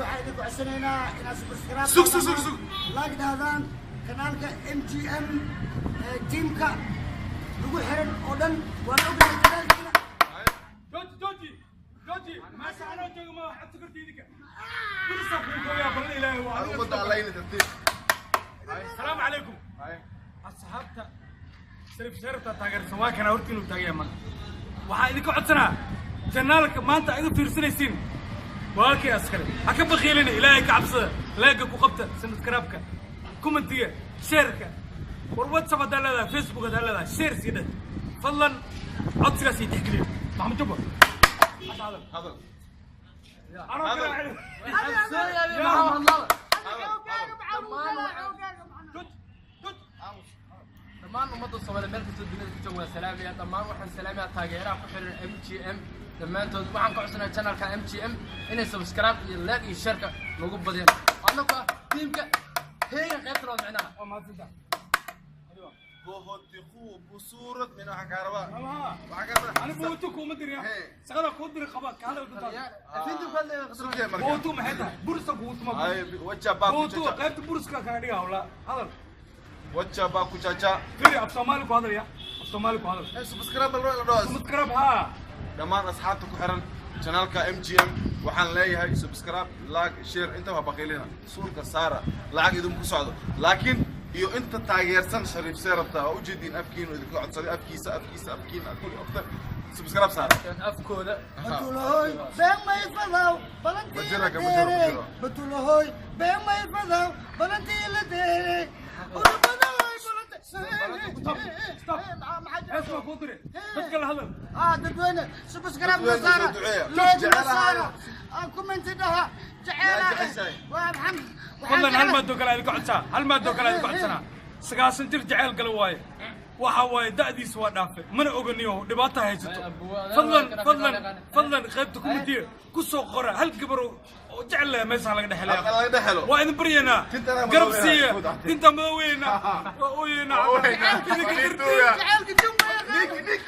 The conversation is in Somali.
Waxaan idinku codsanaynaa inaad subscribe Sug, sug, sug, sug. Like dhahdaan kanaalka MGM, tiimka lagu xiran oo dhan waan ognahay dadaalkiina. Jooji, jooji, jooji. Meesha anoo jooga ma wax codsi karta idinka? Bursa kuu gooyaa, ballan Ilaahay waa adiga. Ummadda allayna tartiib. Asalaamu calaykum, asxaabta Shariif Seerabta taageersan. Waa kana hortiinu taagaya maanta. Waxaa idinka codsanaa channelka maanta iga fiirsanaysiin walaalkay askare ha ka bakiilina. Ilaahay ka cabsada, like-ga ku qabta, subscribe-ka, commentiga, share-ka. War WhatsApp haddaa leedahay, Facebook haddaa leedahay, share sii dheh fadlan. Codsigaas ii tixgeliya. Maxamed Jubba, hadda hadal. Hadal. Anoo Hadal. kale. Soo yaabay, maxaa hadlaba? Jooji, jooji. Dhammaan ummadda Soomaaliya meel kastoo dunida ku jooga waa salaamaya. Dhammaan waxaan salaamaya taageeraha ku xiran MGM dhammaantood. Waxaan ka codsanaya channelka MGM inay subscribe iyo like iyo shareka nagu badiyaan, annagoo ah tiimka heega qaybta labaad micnaha. Waa mahadsantahay. बहुत खूबसूरत min waxaan kaa rabaa. Amaha. Waxaan kaa rabaa. Ani booto kuma dirin. Hey. Shaqada kuu diri, qaba ka hadal doontaa. Afintu ku hadlaya. Sugee marka. Booto maxay tahay? Bursa kugu tuma. Ay, waja baa ku Booto chacha. qaybta burska kaga dhiga hawla hadal. Waja baa ku chacha. Firi, af Soomaali ku hadal ya, af Soomaali ku hadal. Hey, subscribe bal la dhawas. Subscribe ha. Dhammaan asxaabta ku xiran channelka MGM waxaan leeyahay subscribe, like, share inta waa baqiilina, suulka saara, lacag idinku socdo. Laakiin iyo inta taageersan Shariif Seerabta waa ujeediin, afkiinu idinka codsaday, afkiisa, afkiisa, afkiina kulli ogta, subscribe saara. Afkooda. Batulahoy been may fadaw balantii Ma jiro, la ma jiro, ma deeray. jiro. Batulahoy been may fadaw balantii la deeray. Urubadahoy. Stop, stop. Hees waa kuu diri, dadka la hadal. Ah, dadweyne, subscribe Dadweyne, saara, soo duceeya. like Jecelahay. saara, comment dhaha jeceelahay. Yaa jeceshahay. Waa Maxamed. Fadlan, hal maadoo kale idinka codsaa, hal maadoo kale idinka codsanaa. 90 jir jeceyl gala waaye, waxa waaye da'diisa waa dhaafay, mana oganiyo dhibaata haysato. Fadlan, fadlan, fadlan, qaybta commentiga ku soo qora hal gabar oo jecel leh meesha laga dhexelaya. Halka laga dhexelo. Waa idin baryaynaa. Tintana garab madoobeynaa. siiya. Fudactay. Tinta madoobeynaa, waa ooyeynaa. Ooyeynaa. Idinka Tuuga. Jaceylka jumba. Niki, niki.